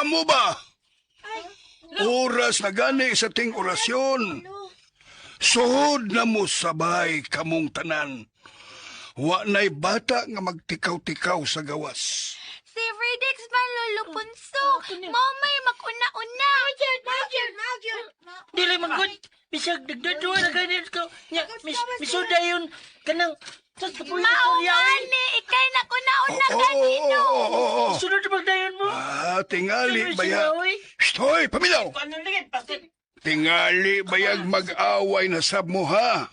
Kamo ba? Oras na gani sa ting orasyon. Suhod na mo sabay kamong tanan. Wa na'y bata nga magtikaw-tikaw sa gawas. Si Fredix man, Lolo Punso. Mao may maguna-una. Dili man gud. Bisag nagdadua na ganit ko. Nya, misuda yun. Kanang, sa kapuyo Mao istorya. gani, ikay naguna-una Oo, kanino. oo, oo, oo. Sunod na magdayon mo. Ah, tingali Sunod baya. sila, oy. Shh, hoy, paminaw! Ano lagi? Pastor. Tingali bayag mag-away na sab mo, ha?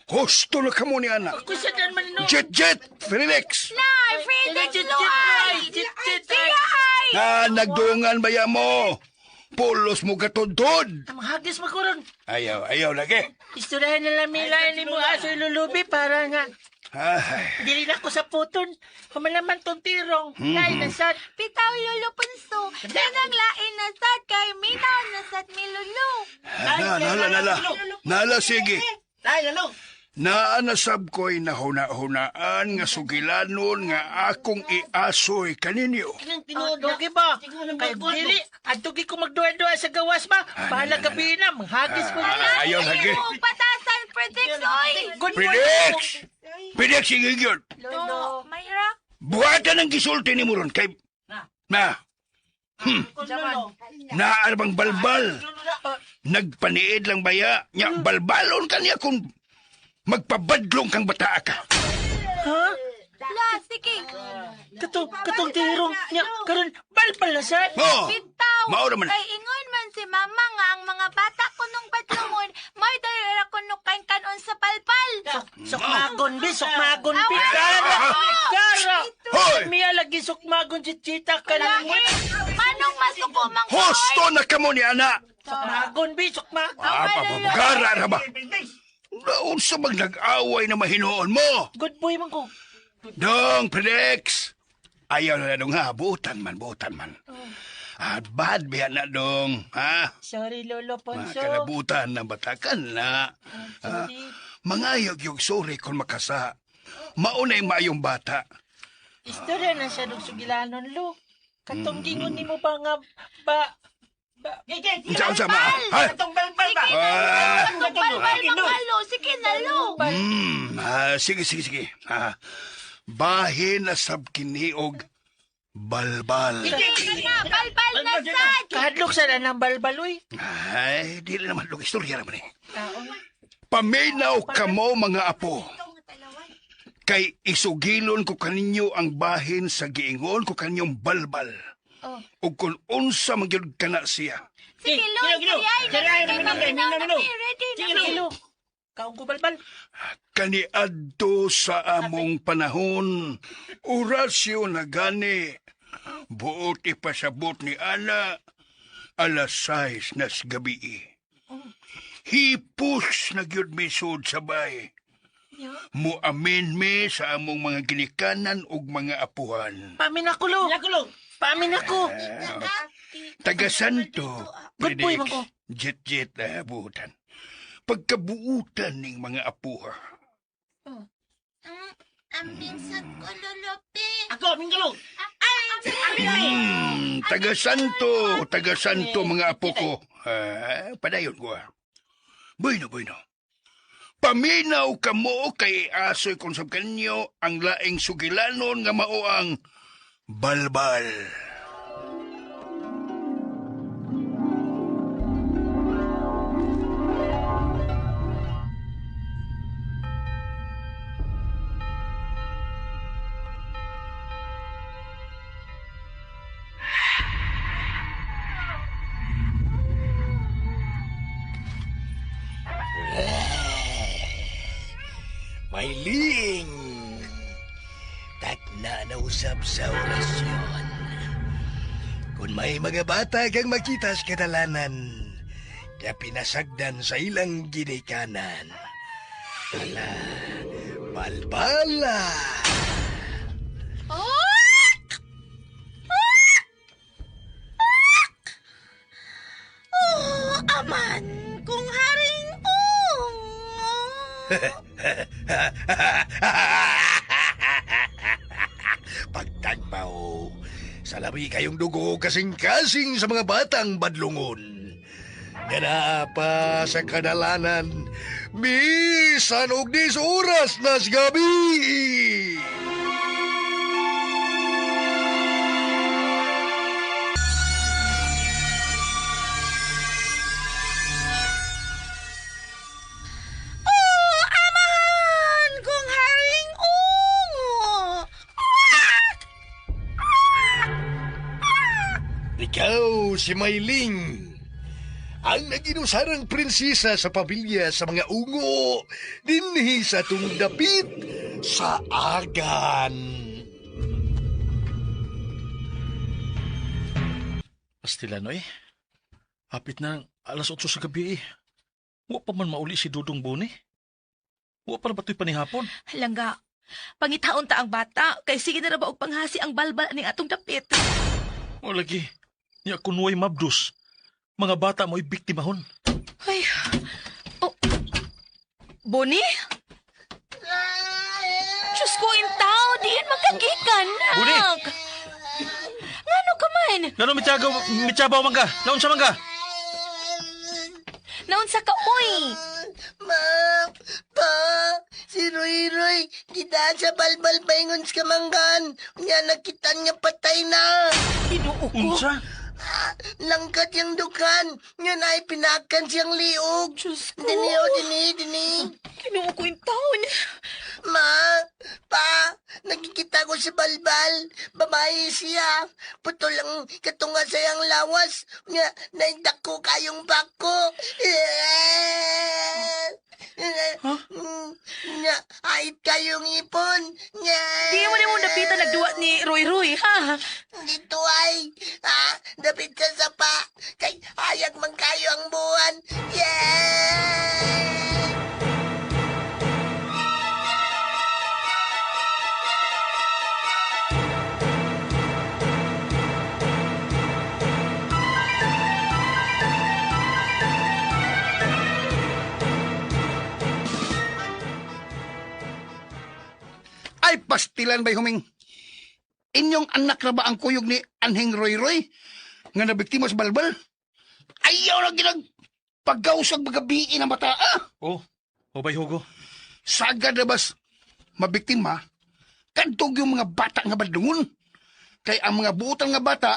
Husto na kamo ni anak. Ako sa dan man no. Jet, jet, Felix! Na, Fredix Jet, lo jet, ay. ay. Jet, jet, Siya ay. ay. Na nagdungan baya mo? Pulos mo katudod. Ang hagis makuron. Ayaw, ayaw lagi. Istoryahan na lang mila ni mo aso ilulubi para nga Ay, dili na ko sa puton. Humalaman tong tirong. Lain na sad. Bitaw Lolo Punso. Kanang lain na sad kay minaw na sad mi Lolo. na, nala, nala. Nala, sige. Ay, lalo. Naa na sab ko'y nahuna-hunaan nga sugilanon nga akong iasoy kaninyo. Okay ba? Kay dili, adto gi ko magduha-duha sa gawas ba? Bahala gabi na, manghagis ko. Ah, ayaw lagi. Mo patasan Fredix oy. Good boy. Felix! Felix, sige yun. Lolo. Mayra. Buhatan ang gisulti ni mo ron kay... Na, naa bang balbal? Nagpaniid lang baya? Nya, balbalon ka niya kung magpabadlong kang bataa ka. Ha? La, sige. Katong, katong tirong. Nya, karon balbal na sad. Oh, Bitaw. mao naman. Kay ingon man si mama nga ang mga bata kunong badlongon, may dayra kuno kain kanon sa palpal. Sukmagon bi, sukmagon bi. Awa! Gara! Gara! Hoy! Miya lagi sukmagon si Chita ka lang. Lahi, manong masuko mang Husto na kamo ni ana. Sukmagon bi, sukmagon. Ah, pababagara ra ba? Naunsa mag nag-away na mahinoon mo? Good boy man ko. Dong, Felix! Ayaw na dong ha, buutan man, buutan man. Ah, bad biya na dong, ha? Sorry, Lolo Mga Ponso. kalabutan ng batakan na. Ah, Sorry. mangayog yung sorry kung makasa. Maunay maayong bata. Istorya na siya nung sugilanon, Lo. Katong gingon nimo ba nga ba ba Unsa unsa ma? Ha? Ah, Katong palpal mga lo, sige na lo. Sige sige sige. Ah, bahin na sab kini og balbal. Sige na, palpal na sad. Kahadlok sa na ng balbal, uy. Ay, dili naman log istorya naman eh. Paminaw kamo mga apo. Kay isugilon ko kaninyo ang bahin sa giingon ko kaninyong balbal. Ug kung unsa man gyud kana siya. Sige lo, sige ay. Kay maminaw na mi, ready na mi. Sige, Lo. Kaon ko balbal. Kaniadto sa among panahon, orasyo na gani. Buot ipasabot ni Ana, alas 6 nas gabi. Hipos na gyud misud sabay. Muamin mi sa among mga ginikanan ug mga apuhan. Pamin ako, Lo. Pamin ako. Taga Santo, Good boy, man ko. Jet-jet na buutan. Pagkabuutan ning mga apuha. Ang binsad ko, Lolo P. Taga Santo, taga Santo mga apo ko. Ah, padayon ko ah. Bueno, bueno. Paminaw kamo kay asoy kung sab kanyo ang laing sugilanon nga mao ang balbal. Mailing! Takna na usab sa orasyon. Kung may mga bata kang makita sa kadalanan, kaya pinasagdan sa ilang ginikanan. Ala, balbala! Oh, aman kung haring ong. Pagtagbaw, Sa labi kayong dugo kasing-kasing sa mga batang badlungon. Nga naa pa sa kadalanan, bisan og dis oras nas gabi. Oh, amahan kong haring ungo. Ikaw si Mayling, ang naginusarang prinsesa sa pamilya sa mga ungo, dinhi sa tong dapit sa agan. Pastilano eh. Hapit na ang 8:00 sa gabi eh. Wa pa man mauli si Dudong Boni. Wa pa na ba to'y panihapon? Langga, pangitaon ta ang bata, kay sige na ra ba og panghasi ang balbal aning atong dapit. O lagi, niya kunuay mabdus. Mga bata mo'y biktimahon. Ay, oh, Boni? Diyos ko, intaw, diin magkagikan, Boni! nak. Ngano ka man? Ngano mitiyagaw, mityabaw man ka? Naunsa man ka? Naunsa ka, oy? Ma, pa, si Roy Roy, gidaan sa balbal paingon sa kamanggan. Nga nakita niya patay na. Ginoo ko. Unsa? Langkat yung dukan. Nga na pinakan siyang liog. Diyos ko. Dini o, dini, dini. Ginoo ko, intaw. Ma, pa, nakikita ko si Balbal. Babae siya. Putol ang katunga sa iyang lawas. Nga, naidako kayong bako. Huh? Nga, ait kayong ipon. Nga. Di mo na mong dapitan nagduwa ni Roy Roy, ha? Dito ay, ah, dapit sa sapa. Kay hayag man kayo ang buwan. Yeah! Ay, pastilan bay huming. Inyong anak na ba ang kuyog ni Anhing Roy Roy? Nga nabiktima sa balbal? Ayaw na ginag paggausag magabiin ang bata, ah! Oh, o bay Hugo. Sagad na bas mabiktima, kadtog yung mga bata nga badlungon. Kay ang mga buutan nga bata,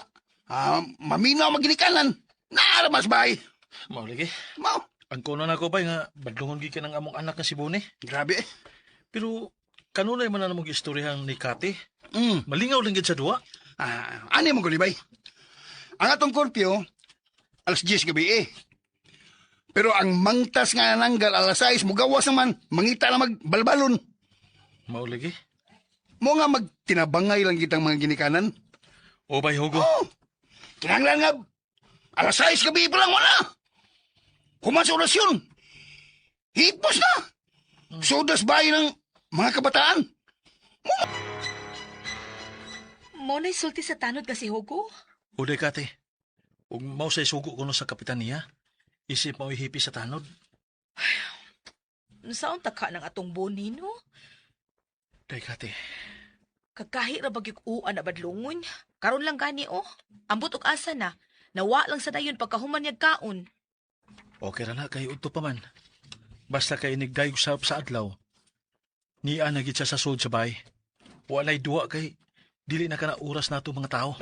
maminaw maginikanan. Naaramas bay. Mao lagi. Mao. Ang kuno na ko bay nga badlungon gikan ang among anak nga si Boni. Grabe eh. Pero kanunay man na namong istoryang ni Kati. Mm. Malingaw lang gid sa duwa. Ah, ano mo gulibay? Ang atong korpyo, 10:00 gabi eh. Pero ang mangtas nga nanggal 6:00, mugawas naman, mangita na magbalbalon. Mao lagi. Mo nga magtinabangay lang kitang mga ginikanan. O bay Hugo. Oh, kinahanglan nga, 6:00 gabi pa lang wala. Human sa orasyon. Hipos na. Sudas bahay ng mga kabataan. Mo na'y sulti sa tanod kasi, Hugo. Uday Kati. Ug mao say sugo kuno sa kapitaniya. Isip mao hipi sa tanod. Saon ta ka ng atong Boni, no? Day Kati. Kagahi ra bagyog uan na badlungon. Karon lang gani, oh. Ambot og asa na. Nawa lang sa dayon pagkahuman niya kaon. Okay ra na kay udto pa man. Basta kay nigdayog sa sa adlaw. Niya na gid siya sa sud sa bay. Walay duwa kay dili na kana oras nato mga tao.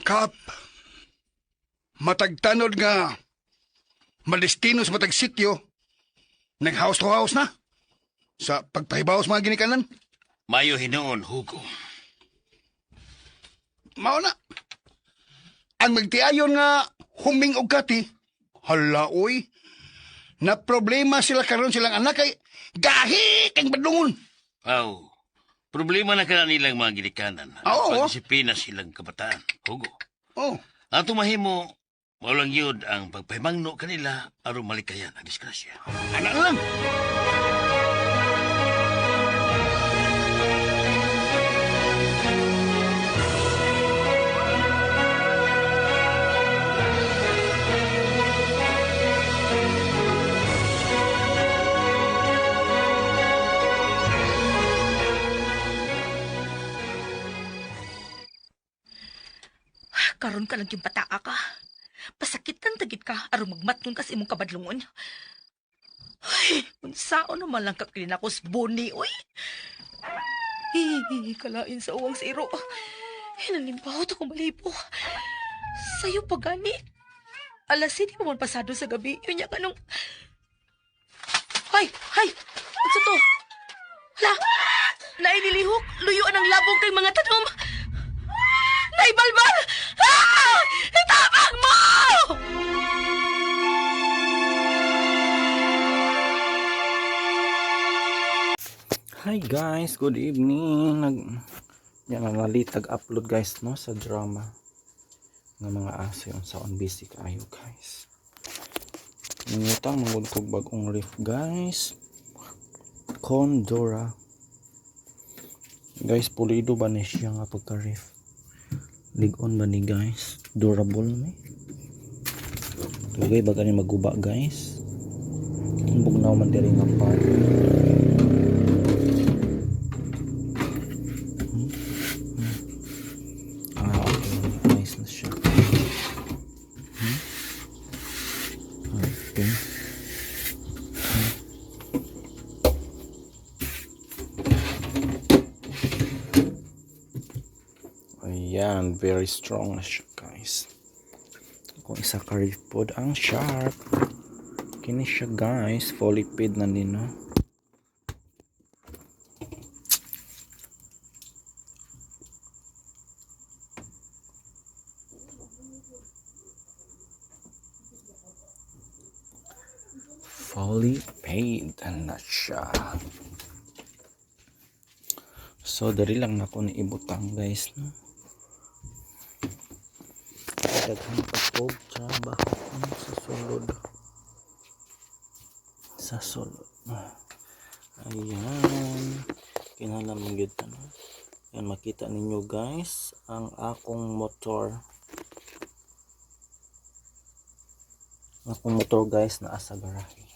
Kap, matagtanod nga, madestino sa matag sityo, nag house to house na, sa pagpahibaw sa mga ginikanan. Mayo hinuon, Hugo. Mao na. Ang magtiayon nga huming og kati, hala oy, na problema sila karon silang anak kay gahi kang badlungon. Aw, problema na kana nilang mga ginikanan. Oo. Ang pagdisiplina silang kabataan, Hugo. Oh, Ang tumahimo, mao lang yun ang pagpahimangno kanila aron malikayan ang disgrasya. anak na lang. Karon ka lang yung bataa ka. Pasakitan tagit ka aron magmatnon ka sa imong kabadlungon. Ay, unsaon naman lang ka kinakos boni, oy. Hi, kalain sa uwang sa iro. Hinalimbawot akong balibo. Sayo pa gani. Alas hindi pa man pasado sa gabi. Yun niya kanong... Hay! Hay! Ano to? Hala! Nainilihok! Luyuan ang labong kay mga tanom! Naibalbal! Ah! Itabang mo! Hi guys, good evening. Nag yan ang nalitag upload guys no sa drama ng mga aso yung sa on busy kaayo guys. Nangutang mangud kog bagong ref guys. Condora. Guys, pulido ba ni siya nga pagka ref? Ligon ba ni guys? Durable ni. Tugay ba gani maguba guys? Bugnaw man diri nga part. Ah, okay. Nice na siya. Okay. Ayan, very strong na siya, guys. Kung isa ka reef pod ang sharp. Kini siya, guys. Fully paid na ni, no? Fully paid na siya. So, dari lang na ko ni ibutang, guys, no? Daghan pa po trabaho sa sulod. Sa sulod. Ayan. Kinahanglan man gyud ta, no? Ayan, makita ninyo, guys, ang akong motor. Ang akong motor, guys, naa sa garahe.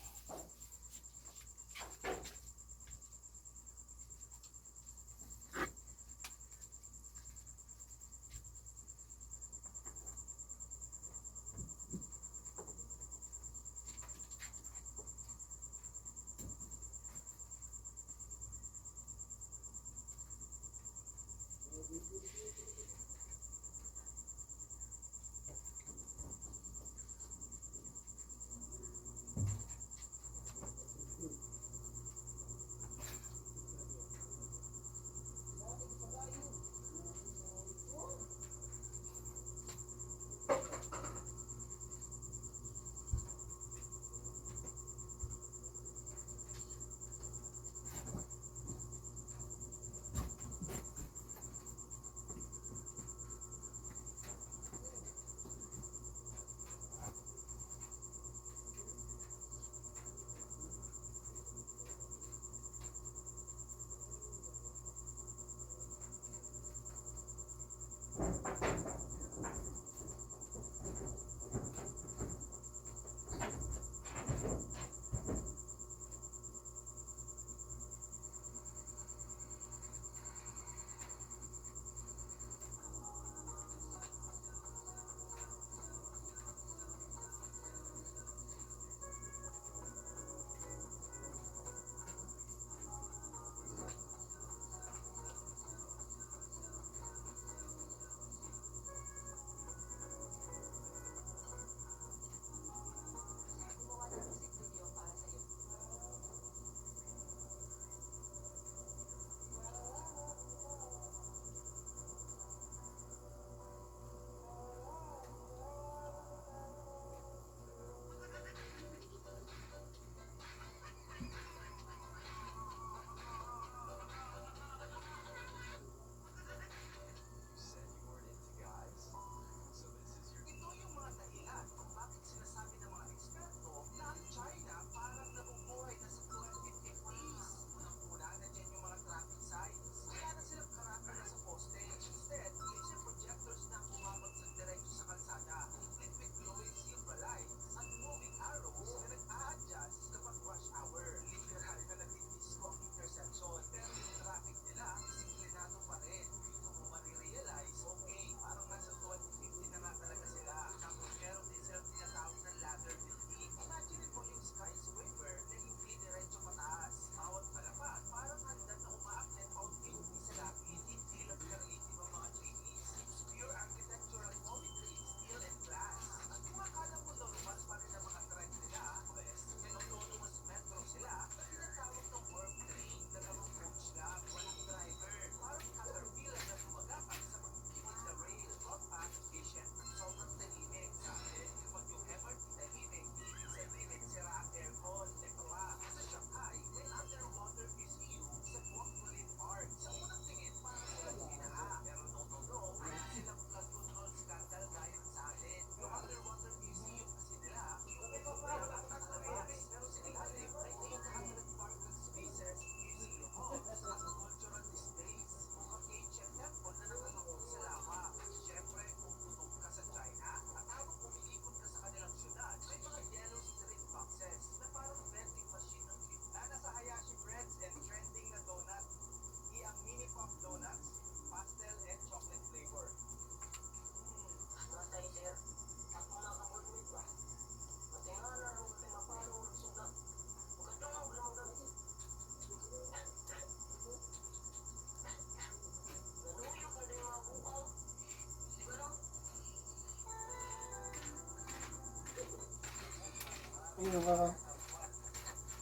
Naka...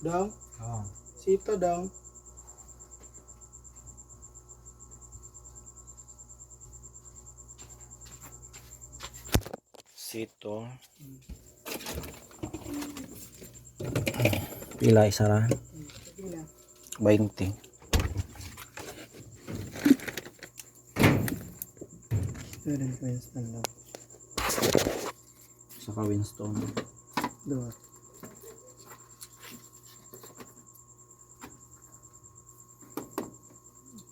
Daw? Oh. Sito daw. Sito. Pila isa ra? Pila. 20. Student Winston daw. Saka Winston. Dua.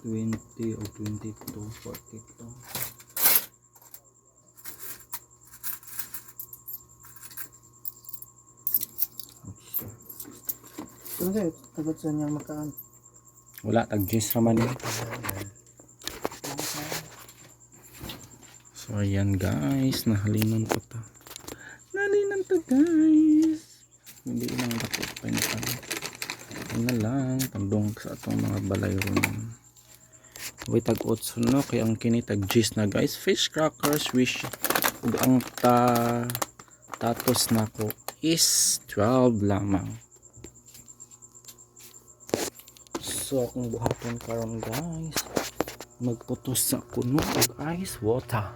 20 o 22, 42. Kung sa'yo, tagot sa niyang makaan. Wala, tag G's raman eh. So ayan guys, nahalinan pa ta. Nahalinan ta guys. Hindi lang dako pa na pa. Ano lang, tandong sa atong mga balay ron. Way tag 8 no, kay ang kini tag G's na guys. Fish crackers wish ug ang ta tatos nako is 12 lamang. So akong buhaton karon guys, magputos sa kuno og ice water.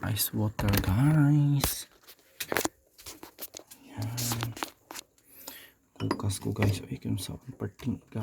Ice water guys. Yan. Kukas ko guys. Ay, kung sa akong parting ka.